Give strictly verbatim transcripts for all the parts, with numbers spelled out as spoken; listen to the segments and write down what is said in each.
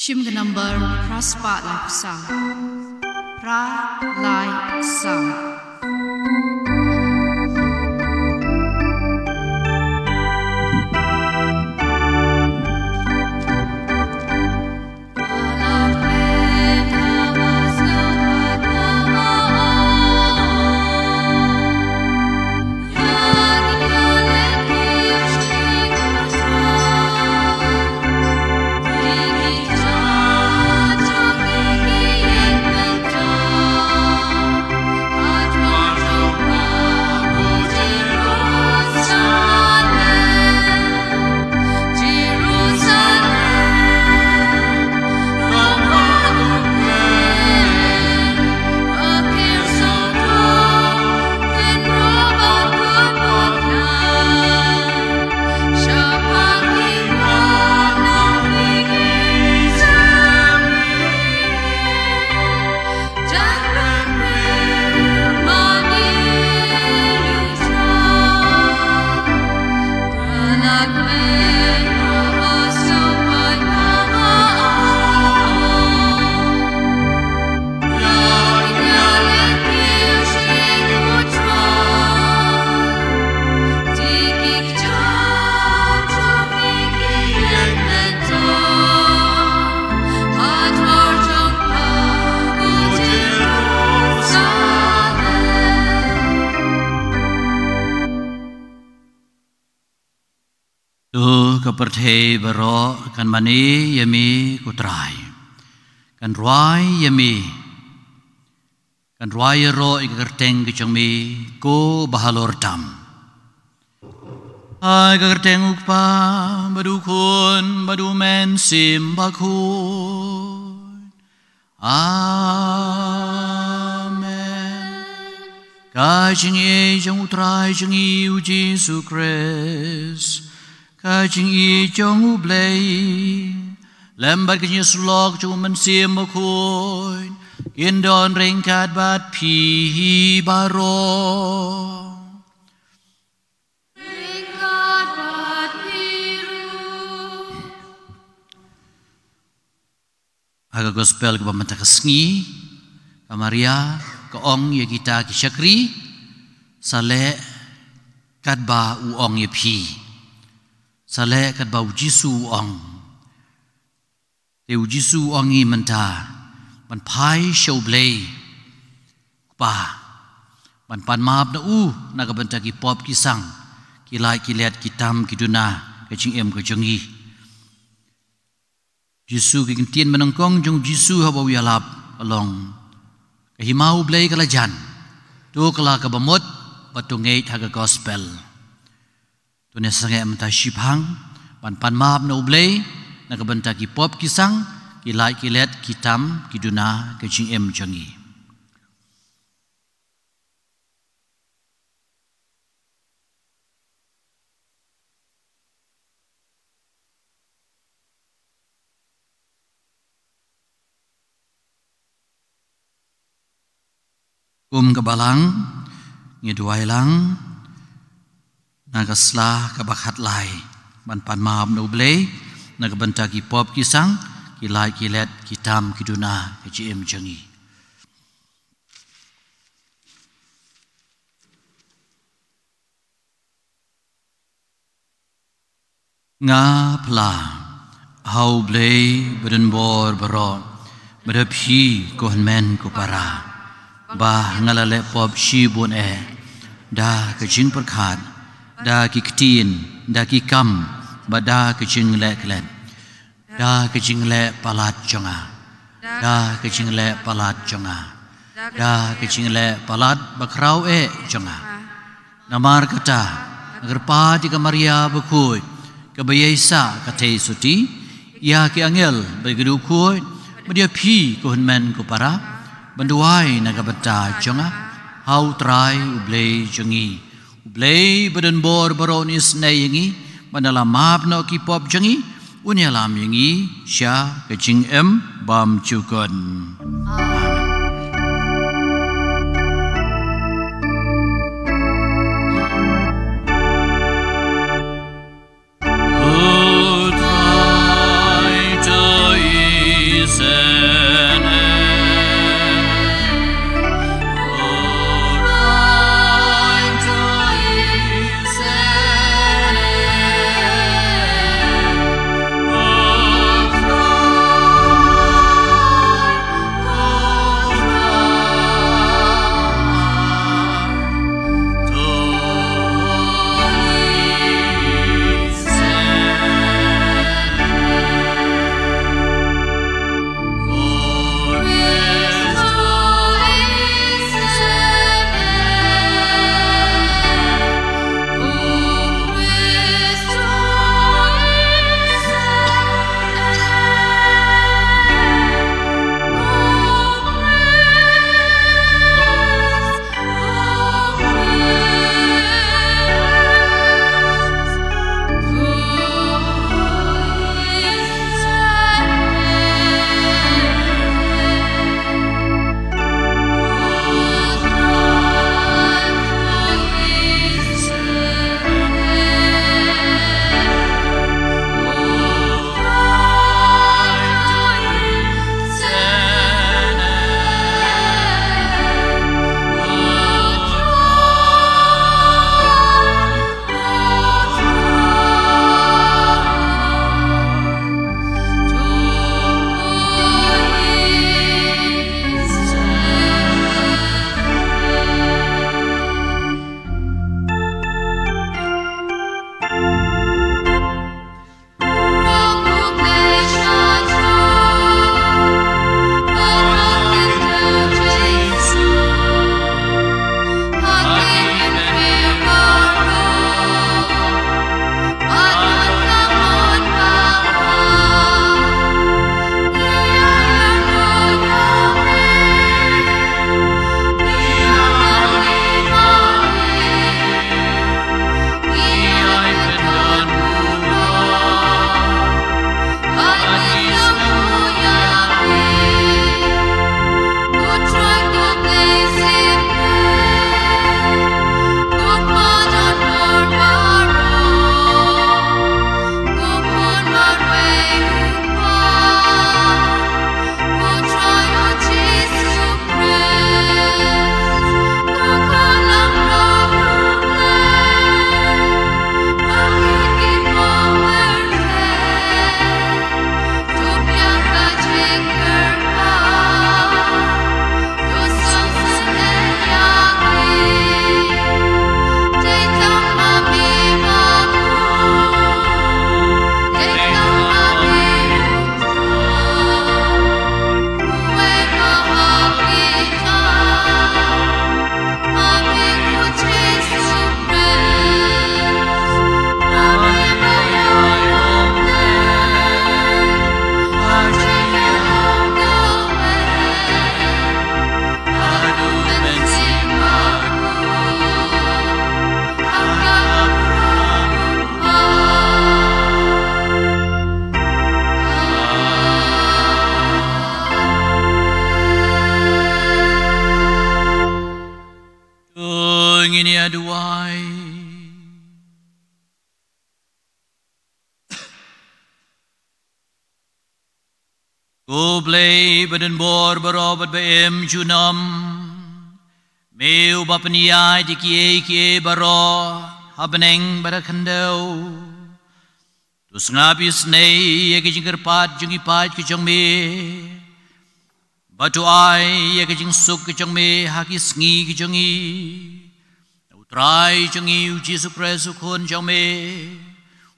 Shim ka number phra spah laiphew saw. Phra lai saw. To ka pyrthei baroh kan mane ïa me ko Trai. Kan rwai ïa me. Kan rwai ïaroh ïa ka kyrteng ka jong me ko bahalor tam. Ha ka kyrteng u Kpa bad u Khun bad u Mynsiem Bakhuid. Amen. Ka jingïeit jong u Trai jong ngi u Jisu Khrist, ka jingïeit jong u Blei, lem bad ka jingïasyllok jong u Mynsiem Bakhuid, kin don ryngkat bad phi baroh. Ha ka gospel kaba mynta ka sngi, ka Maria ka ong ïa kita ki shakri, sa leh katba u ong ïa phi. Sa leh katba u Jisu u ong. Te u Jisu u ong ïa ngi mynta ban phai sha u Blei Kpa, ban pan map na u na ka bynta ki pop ki sang, ki lait ki let, ki tam ki duna, ka jingim ka jong ngi. Jisu, ki ktien ba nyngkong jong u Jisu haba u ïalap ka long, ka hima u Blei ka la jan. To kylla kaba mut bad to ngeit ha ka gospel. To ngin sangeh mynta shiphang ban pan map na u Blei na ka bynta ki pop ki sang, ki lait ki let, ki tam ki duna, ka jingim jong ngi. Kum ka Balang, ngi duwai lang na ka sla kaba khatlai ban pan map na u Blei na ka bynta ki pop ki sang, ki lait ki let, ki tam ki duna, ka jingim jong ngi. Nga phla ha u Blei ba don bor baroh, ba da phi ko hynmen ko para, ba nga la leh pop shibun eh, da ka jingpyrkhat, da ki ktien, da ki kam, bad da ka jingleh klet. Da ka jingleh palat jong nga. Da ka jingleh palat jong nga. Da ka jingleh palat bakhraw eh jong nga. Namar kata, nga kyrpad ïa ka Maria bakhuid, kaba ïaisah ka theisotti, ïa ki angel bad ki duh khuid, bad ïa phi ko hynmen ko para, ban duwai na ka bynta jong nga ha u Trai u Blei jong ngi. U Blei ba don bor baroh un isynei ïa ngi, bad un ïalam map noh ki pop jong ngi, un ïalam ïa ngi sha ka jingim bymjukut. Amen. Ngin ïa duwai. Ko Blei ba don bor baroh bad ba im junom, me uba pynïaid ïa kiei kiei baroh ha bneng bad ha khyndew. To sngap isynei ïa ka jingkyrpad jong ki paid ka jong me, bad to ai ïa ka jingsuk ka jong me ha ki sngi ka jong ngi. U Trai jong ngi U Jisu Khrist U Khun jong me,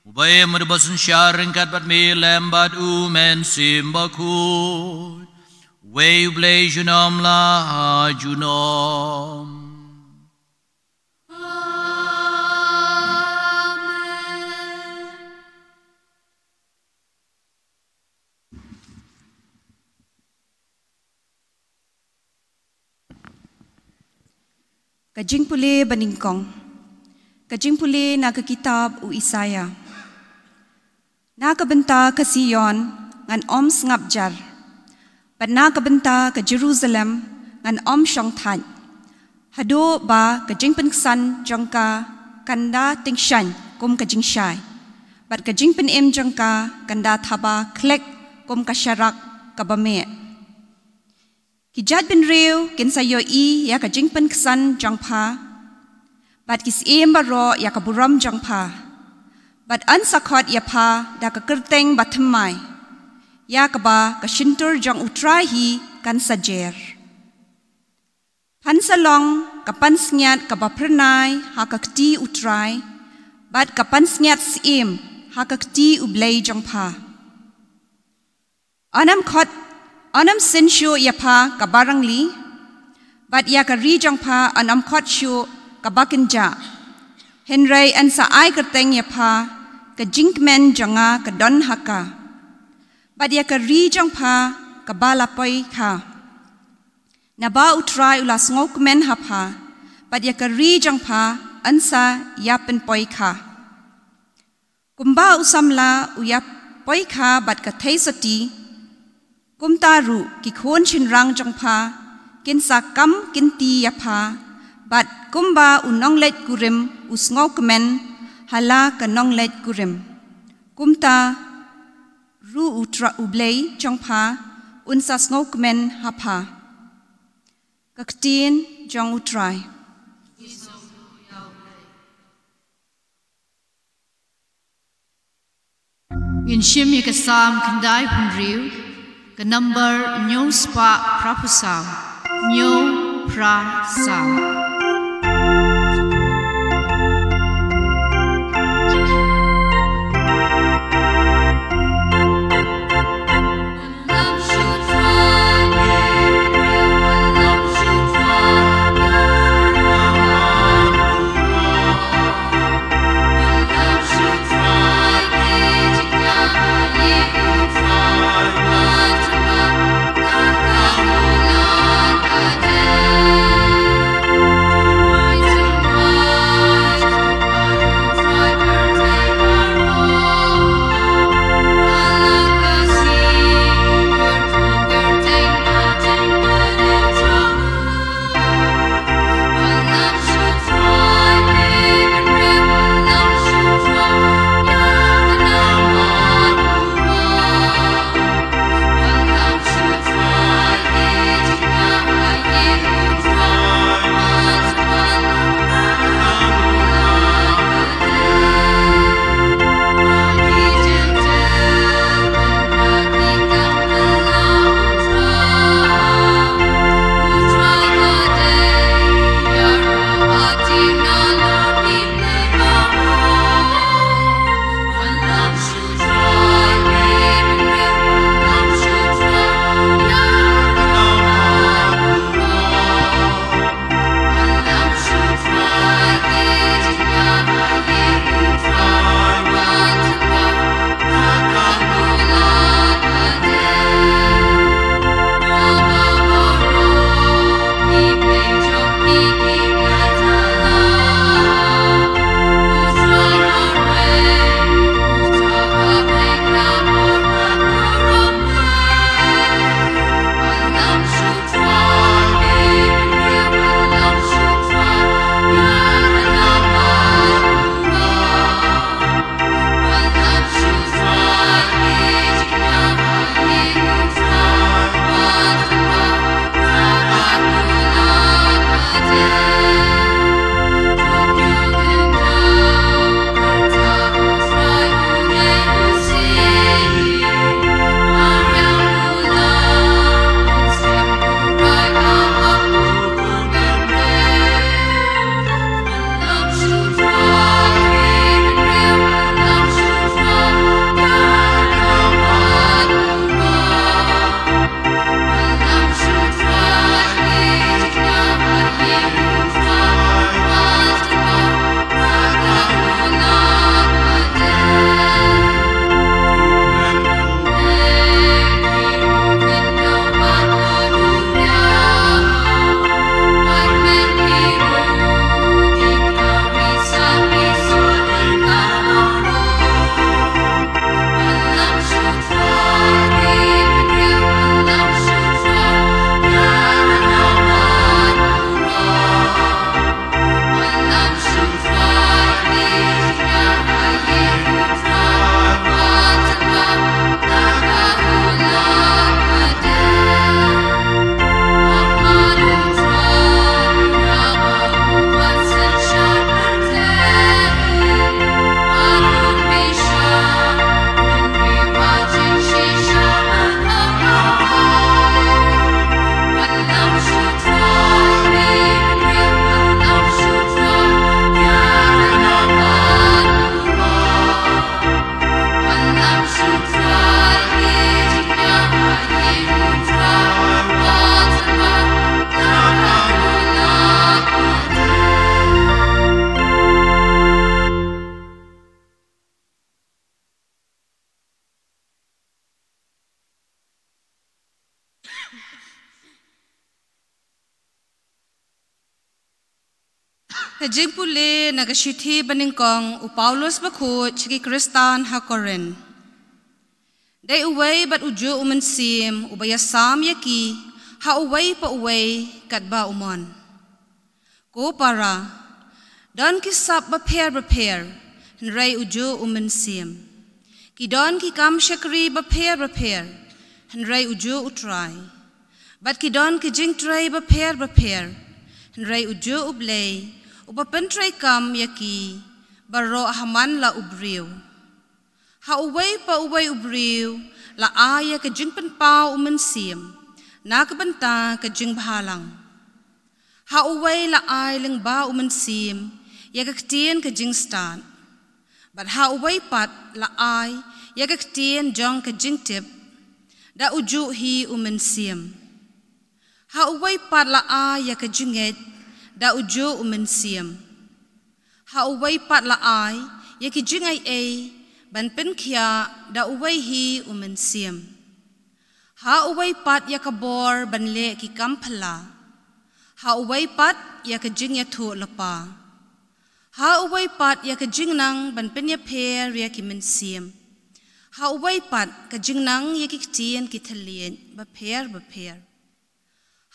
uba im bad uba synshar ryngkat bad me lem bad U Mynsiem Bakhuid, uwei U Blei junom la ha junom. Amen. Ka jingpule banyngkong. Ka jingpule na ka kitab u Isaïah. Na ka bynta ka Sion ngan ym sngap jar, bad na ka bynta ka Jerusalem ngan ym shong thait. Haduh ba ka jingpynksan jong ka kan da tyngshaiñ kum ka jingshai, bad ka jingpynim jong ka kan da thaba khlek kum ka sharak kaba meh. Ki jaitbynriew kin sa ïohi ïa ka jingpynksan jong pha, bad ki syiem baroh ïa ka burom jong pha. Bad yn sa khot ïa pha da ka kyrteng bathymmai, ïa kaba ka shyntur jong U Trai hi kan sa jer. Phan sa long ka pansngiat kaba phyrnai ha ka kti U Trai, bad ka pansngiat syiem ha ka kti U Blei jong pha. Yn ym khot, yn ym sin shuh ïa pha kaba rangli, bad ïa ka ri jong pha yn ym khot shuh kaba kynjah. Hynrei yn sa ai kyrteng ïa pha, ka jingkmen jong nga ka don ha ka, bad ïa ka ri jong pha kaba la poi kha. Naba U Trai u la sngewkmen ha pha, bad ïa ka ri jong pha yn sa ïa pynpoi kha. Kumba u samla u ïa poi kha bad ka theisotti, kumta ruh ki khun shynrang jong pha kin sa kam kynti ïa pha, bad kumba u nongleit kurim u sngewkmen ha la ka nongleit kurim, kumta ruh U Tra-, U Blei jong pha un sa sngewkmen ha pha. Ka ktien jong U Trai. Ngin shim ïa ka Salm khyndaiphew hynriew, ka number hynñiew spah phraphew saw, hynñiew phra saw. Ka jingpule na ka shithi banyngkong u Paulus bakhuid sha ki Khristan ha Korinth. Dei uwei bad ujuh u Mynsiem uba ïasam ïa ki ha uwei pa uwei katba u mon. Ko para, don ki sap bapher bapher, hynrei ujuh u Mynsiem. Ki don ki kam shakri bapher bapher, hynrei ujuh u Trai. Bad ki don ki jingtrei bapher bapher, hynrei ujuh u Blei uba pyntreikam ïa ki baroh ha man la u briew. Ha uwei pa uwei u briew la ai ïa ka jingpynpaw u Mynsiem na ka bynta ka jingbhalang. Ha uwei la ai lyngba u Mynsiem ïa ka ktien ka jingstad. Bad ha uwei pat la ai ïa ka ktien jong ka jingtip da ujuh hi u Mynsiem. Ha uwei pat la ai ïa ka jingngeit da ujuh u Mynsiem. Ha uwei pat la ai ïa ki jingaiei ban pynkhiah da uwei hi u Mynsiem. Ha uwei pat ïa ka bor ban leh ki kam phylla. Ha uwei pat ïa ka jingïathuh lypa. Ha uwei pat ïa ka jingnang ban pynïapher ïa ki mynsiem. Ha uwei pat ka jingnang ïa ki ktien ki thylliej bapher bapher.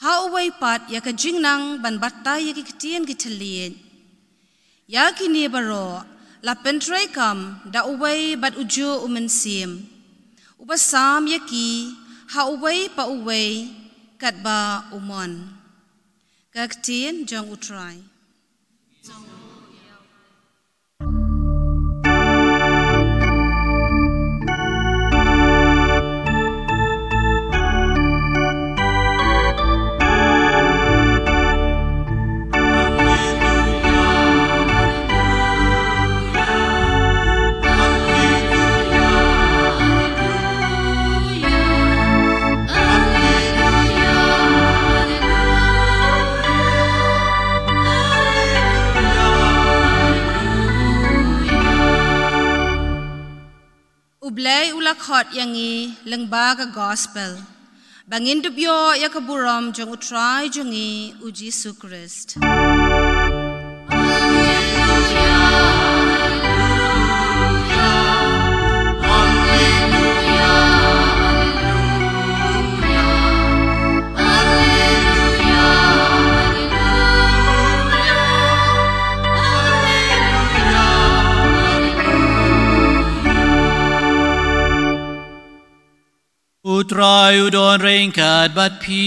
Ha uwei pat ïa ka jingnang ban batai ïa ki ktien ki thylliej. Ïa kine baroh la pyntreikam da uwei bad ujuh u Mynsiem, uba sam ïa ki ha uwei pa uwei katba u mon. Ka ktien jong u Trai. U Blei u la khot ïa ngi lyngba ka gospel ba ngin dup ïoh ïa ka burom jong u Trai jong ngi u Jisu Khrist. U Trai u don ryngkat bad phi.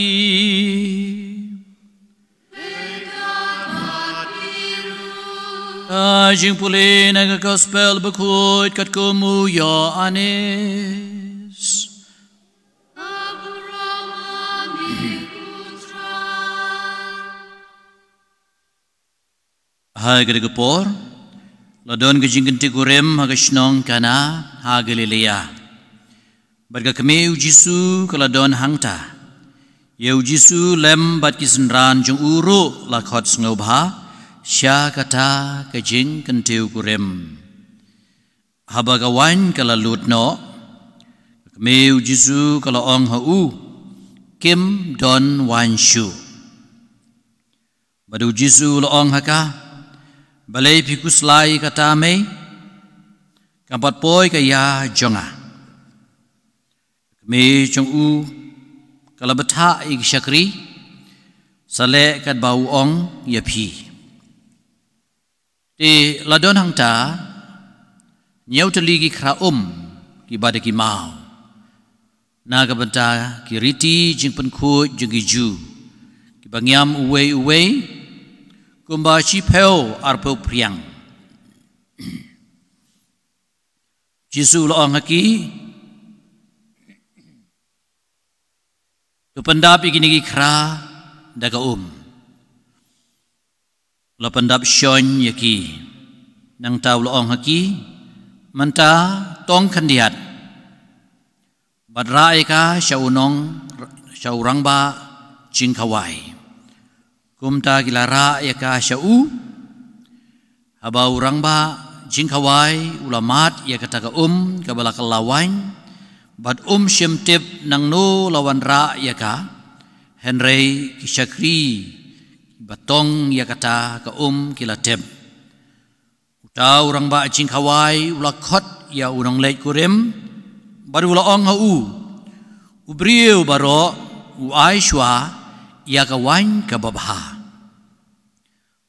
Ka jingpule na ka gospel bakhuid katkum u Ïoannis. Ha kata ka por la don ka jingkyntiew kurim ha ka shnong Kana ha Galilea. Bad ka kmie u Jisu ka la don hangta. Ïa u Jisu lem bad ki synran jong u ruh la khot sngewbha sha kata ka jingkyntiew kurim. Haba ka waiñ ka la lut noh, ka kmie u Jisu ka la ong ha u, "Kim don waiñ shuh." Bad u Jisu u la ong ha ka, "Balei phi khuslai kata mei? Kam pat poi ka ïa jong nga." Ka kmie jong u ka la bthah ïa ki shakri, "Sa leh katba u ong ïa phi." Te la don hangta hynñiew tylli ki khra um kiba da ki maw, na ka bynta ki riti jingpynkhuid jong ki Jiw, kiba ngiam uwei uwei kumba shiphew arphew phriang. Jisu u la ong ha ki, "To pyndap ïa kine ki khra da ka um." U la pyndap shon ïa ki. Nangta u la ong ha ki, "Mynta tong khyndiat bad rah ïa ka sha u nong, sha u rangbah jingkhawai." Kumta ki la rah ïa ka sha u. Haba u rangbah jingkhawai u la mad ïa kata ka um kaba la kylla waiñ, bad um shym tip nangno la wanrah ïa ka, hynrei ki shakri Kiba tong ïa kata ka um ki la tip. Uta u rangbah jingkhawai u la khot ïa u nongleit kurim, bad u la ong ha u, "U briew baroh u ai shuwa ïa ka waiñ kaba bha."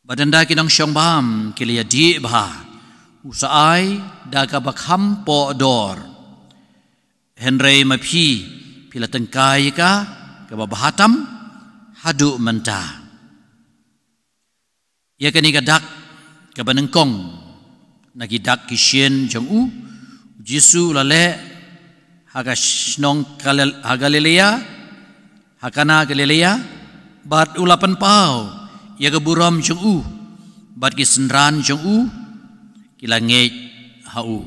Bad ynda ki nongshong bam ki la ïadih bha, u sa ai da kaba kham poh dor. Hynrei ma phi, phi la tyngkai ïa ka kaba bha tam haduh mynta. Ïa kane ka dak kaba nyngkong na ki dak ki shin jong u, u Jisu u la leh ha ka shnong Galil-, ha Galilea, ha Kana Galilea, bad u la pynpaw ïa ka burom jong u, bad ki synran jong u ki la ngeit ha u.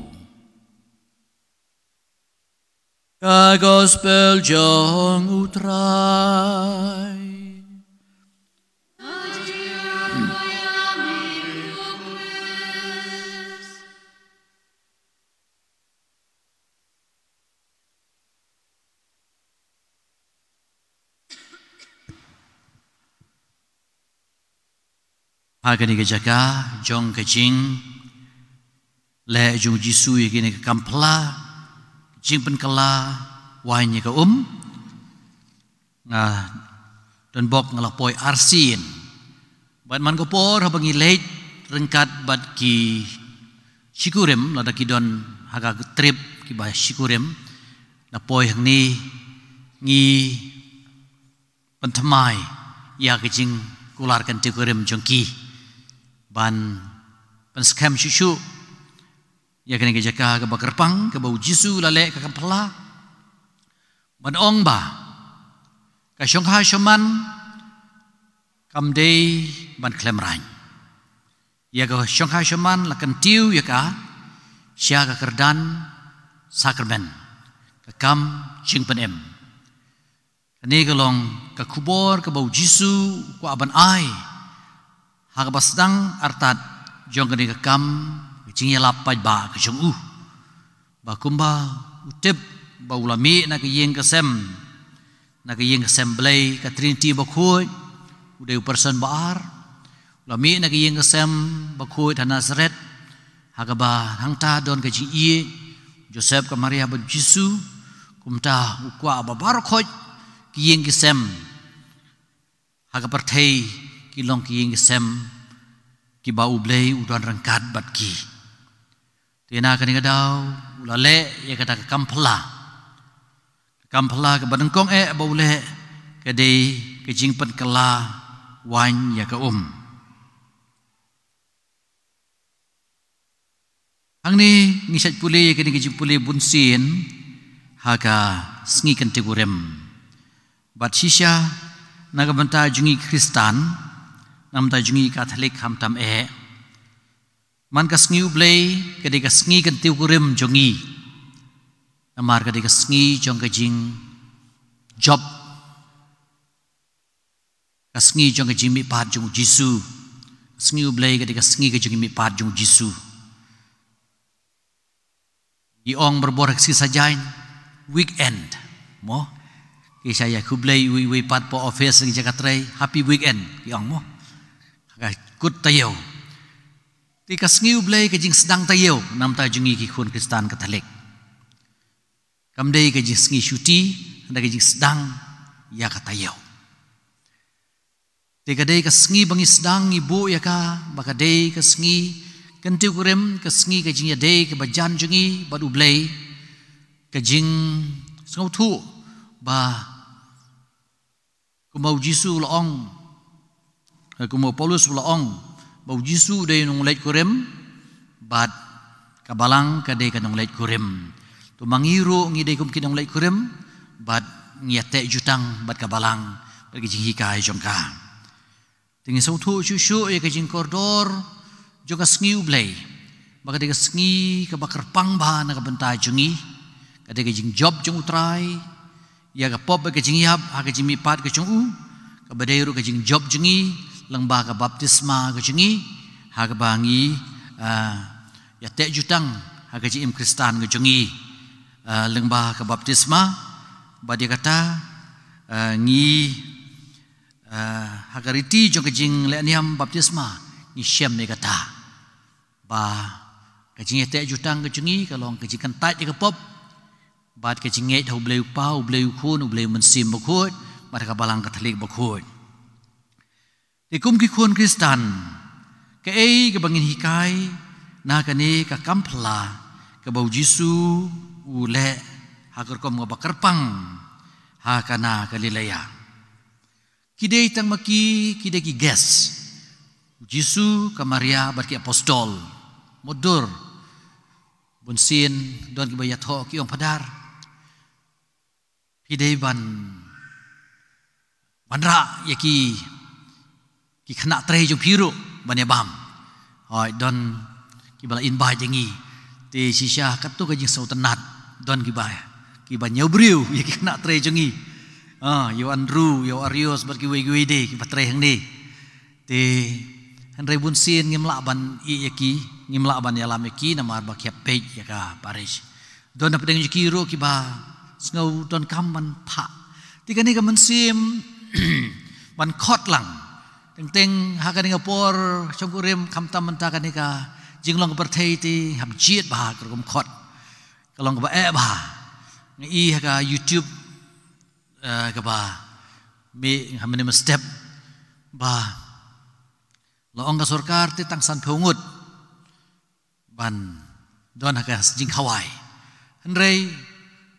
Ka Gospel jong U Trai. Ha kane ka jaka jong ka jing leh jong u Jisu ïa kane ka kam phylla, jingpynkylla waiñ ïa ka um, nga don bok nga la poi arsien. Bad man ka por haba ngi leit ryngkat bad ki shikurim, lada ki don ha ka trip kiba shikurim, la poi hangne ngi pynthymmai ïa ka jingkular kyntiew kurim jong ki, ban pynskhem shuh shuh ïa kane ka jaka kaba kyrpang kaba u Jisu u la leh ka kam phylla, ban ong ba ka shongkha shongman kam dei ban khlem raiñ. Ïa ka shongkha shongman la kyntiew ïa ka sha ka kyrdan sakramen, ka kam jingpynim. Kane ka long ka khubor kaba u Jisu u kwah ban ai ha kaba sdang artat jong kane ka kam ka jingïalap paidbah ka jong u. Ba kumba u tip ba u la mih na ka ïing ka sem, na ka ïing ka sem Blei, ka Trinity bakhuid, u dei u person ba ar. U la mih na ka ïing ka sem bakhuid ha Nasaret, ha kaba hangta don ka jingïeit Joseph, ka Maria bad Jisu. Kumta u kwah ba baroh khoit ki ïing ki sem ha ka pyrthei ki long ki ïing ki sem kiba U Blei u don ryngkat bad ki. Te na kane ka daw u la leh ïa kata ka kam phylla. Ka kam phylla kaba nyngkong eh ba u leh ka dei ka jingpynkylla waiñ ïa ka um. Hangne ngi shait pule ïa kane ka jingpule bunsien ha ka sngi kyntiew kurim. Bad shisha na ka bynta jong ngi Khristan, na ka bynta jong ngi Katholik khamtam eh, man ka sngi U Blei ka dei ka sngi kyntiew kurim jong ngi. Namar ka dei ka sngi jong ka jingjop, ka sngi jong ka jingmihpat jong u Jisu. Ka sngi U Blei ka dei ka sngi ka jingmihpat jong u Jisu. Ngi ong barabor ha ka sngi Saitjaiñ, weekend, mo? Ki sa ïa khublei iwei iwei pat hapoh office, ki jaka trei, happy weekend ki ong, mo? Ha ka kut taïew. Te ka sngi U Blei ka jingsdang taïew na ka bynta jong ngi ki khun Khristan Katholik. Kam dei ka jingsngi shuti, hynrei ka jingsdang ïa ka taïew. Te ka dei ka sngi ba ngi sdang, ngi buh ïa ka ba ka dei ka sngi kyntiew kurim, ka sngi ka jingïadei kaba jan jong ngi bad U Blei. Ka jingsngewthuh ba kumba u Jisu u la ong, eh, kumba u Paulus u la ong ba u Jisu u dei u nongleit kurim, bad ka balang ka dei ka nongleit kurim. To ma ngi ruh ngi dei kum ki nongleit kurim, bad ngi ïateh jutang bad ka balang bad ka jinghikai jong ka. Te ngi sngewthuh shuh shuh ïa ka jingkordor jong ka sngi U Blei ba ka dei ka sngi kaba kyrpang bha na ka bynta jong ngi. Ka dei ka jingjop jong U Trai ïa ka pop bad ka jingïap ha ka jingmihpat ka jong u, kaba dei ruh ka jingjop jong ngi lyngba ka baptisma ka jong ngi, ha kaba ngi, ah, ïateh jutang ha ka jingim Khristan ka jong ngi, ah, lyngba ka baptisma. Bad ïa kata, ah, ngi Ah, ha ka riti jong ka jingleh niam baptisma, ngi shem ïa kata. Ba ka jingïateh jutang ka jong ngi ka long ka jingkyntait ïa ka pop bad ka jingngeit ha U Blei U Kpa, U Blei U Khun, U Blei U Mynsiem Bakhuid, bad ha ka Balang Katholik Bakhuid. Te kum ki khun Khristan, kaei kaba ngin hikai na kane ka kam phylla kaba U Jisu u leh ha ka rukom kaba kyrpang ha Kana Galilea? Ki dei tang ma ki, ki dei ki guest. U Jisu, ka Maria bad ki apostol. Mutdur, bunsien don kiba ïathoh, ki ong, Phadar, phi dei ban, ban rah ïa ki, ki khynnah trei jong phi ruh ban ïa bam. Hooid, don kiba la invite ïa ngi. Te shisha katto ka jingsngewtynnat, don kiba, kiba ñiew briew ïa ki khynnah trei jong ngi. Ah, ïa u Andrew, ïa u Arius bad kiwei kiwei de kiba trei hangne. Te hynrei bunsien ngim lah ban ïeh ïa ki, ngim lah ban ïalam ïa ki namar ba ki hap peit ïa ka parish. Don na pdeng jong ki ruh kiba sngew donkam ban phah. Te kane ka mynsiem ban khot lang. Teng teng ha kane ka por shongkurim, khamtam mynta kane ka jinglong ka pyrthei, te hap jied bha ka rukom khot. Ka long kaba eh bha. Nga i ha ka YouTube, eh, kaba mih ha mynne mynstep ba la ong ka sorkar te tang sanphew ngut ban don ha ka jingkhawai. Hynrei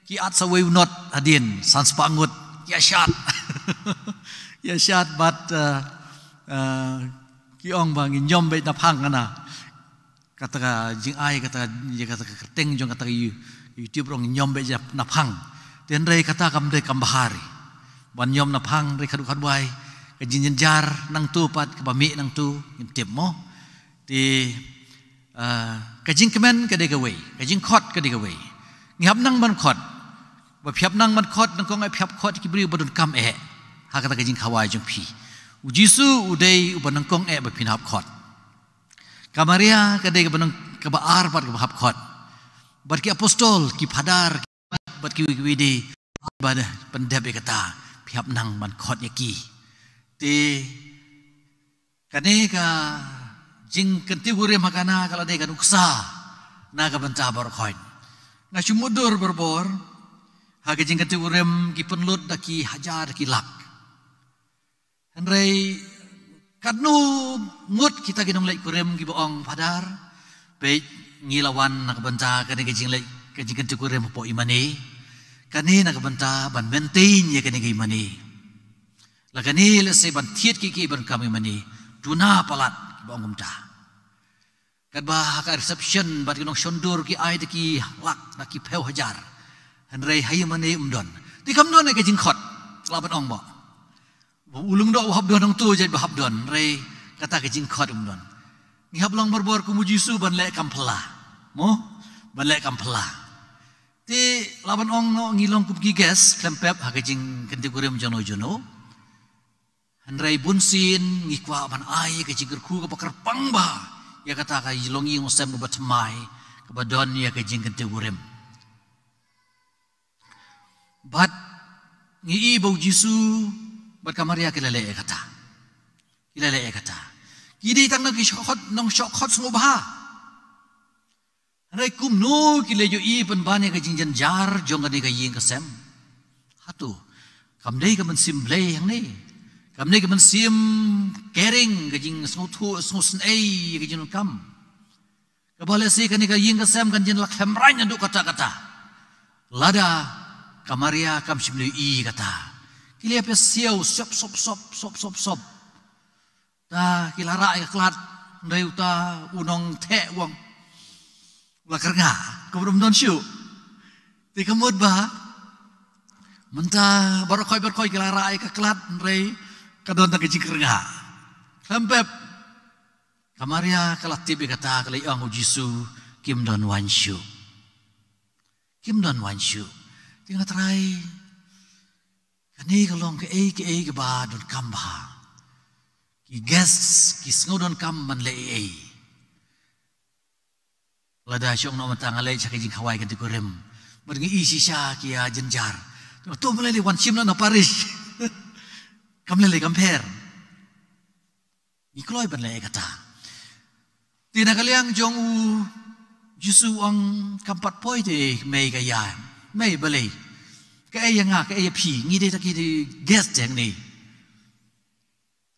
ki at sa wei u not hadien, sanspah ngut ki ïa shad. Ki ïa shad bad, eh, eh, ki ong ba ngin ñiom beit na phang, kane kata ka jingai, kata ka, ïa kata ka kyrteng jong kata ka You-, YouTube ruh, ngin ñiom beit na phang. Te hynrei kata kam dei kam bha re ban ñiom na phang, hynrei khatduh khatwai ka jingjynjar nangto pat kaba mih nangto ngim tip mo. Te, ah, ka jingkmen ka dei kawei, ka jingkhot ka dei kawei. Ngi hap nang ban khot. Ba phi hap nang ban khot, nyngkong eh phi hap khot ïa ki briew ba donkam eh ha kata ka jingkhawai jong phi. U Jisu u dei uba nyngkong eh ba phin hap khot. Ka Maria ka dei kaba nyng-, kaba ar pat kaba hap khot. Bad ki apostol, ki phadar, bad kiwei kiwei de ba pyndep ïa kata, phi hap nang ban khot ïa ki. Te kane ka jingkyntiew kurim ha Kana ka la dei ka nuksa na ka bynta baroh khoit. Nga shu mutdur barabor ha ka jingkyntiew kurim, ki pynlut da ki hajar, da ki lak. Hynrei katno ngut kita ki nongleit kurim kiba ong, Phadar, peit, ngi la wan na ka bynta kane ka jingleit, ka jingkyntiew kurim hapoh i mane. Kane na ka bynta ban maintain ïa kane ka i mane. La kane lehse ban thied ki, ki ban kam i mane. Duna palat kiba ong kumta. Katba ha ka reception bad ki nongshondur ki ai da ki lak, da ki phew hajar. Hynrei ha i mane um don. Te kam don eh ka jingkhot, lah ban ong ba u lyngdoh u hap don hangto, jait ba hap don. Hynrei kata ka jingkhot um don. Ngi hap long barabor kum u Jisu ban leh kam phylla. Mo? Ban leh kam phylla. Te lah ban ong, ngi long kum ki guest khlem pep ha ka jingkyntiew kurim jong no jong no. Hynrei bunsien ngi kwah ban ai ka jingkyrkhu kaba kyrpang bha ïa kata ka longïing longsem kaba thymmai kaba don ïa ka jingkyntiew kurim. Bad ngi i ba u Jisu bad ka Maria ki la leh ïa kata. Ki la leh ïa kata. Ki dei tang na ki shoh khot, nongshoh khot sngewbha. Hynrei kumno ki la ïohi pynban ïa ka jingjynjar jong kane ka ïing ka sem? Hato kam dei ka mynsiem Blei hangne? Kam dei ka mynsiem caring, ka jingsngewthuh, sngewsynei ïa ka jingdonkam? Kaba lehse kane ka ïing ka sem kan jin la khlem raiñ naduh katta katta lada ka Maria kam shym la ïohi kata. Ki la ïa pyrsiaw sop sop sop sop sop sop. Ta ki la rah ïa ka klad, hynrei uta u nongtheh u ong, u la kyrngah, ka brum don shuh. Te ka mut ba mynta baroh khoit baroh khoit ki la rah ïa ka klad, hynrei ka don tang ka jingkyrngah. Khlem pep ka Maria ka la tip ïa kata, ka la ong, u Jisu, kim don waiñ shuh. Kim don waiñ shuh. Te nga Trai, kane ka long kaei kaei kaba donkam bha. Ki guests ki sngew donkam ban leh ei ei. Lada shong noh mynta nga leit sha ka jingkhawai kyntiew kurim, bad nga i shisha ki ïa jynjar, to mynta lei wan shim noh na parish. Kam lei lei kam pher. Ngi kloi ban leh kata. Te na ka liang jong u Jisu u ong kam pat poi te mei ka ïa. Mei balei. Kaei ïa nga, kaei ïa phi, ngi dei ta ki dei guest jong ni.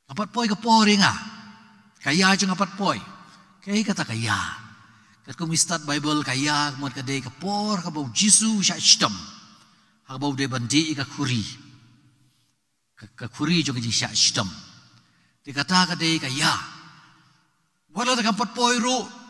Kam pat poi ka por ïa nga. Ka ïa jong nga pat poi. Kaei kata ka ïa. Katkum ngi stad Bible ka ïa ka mut ka dei ka por kaba u Jisu u shah shitom. Ha kaba u dei ban dih ïa ka khuri. Ka, ka khuri jong ka jingshah shitom. Te kata ka dei ka ïa. Wat la da kam pat poi ruh,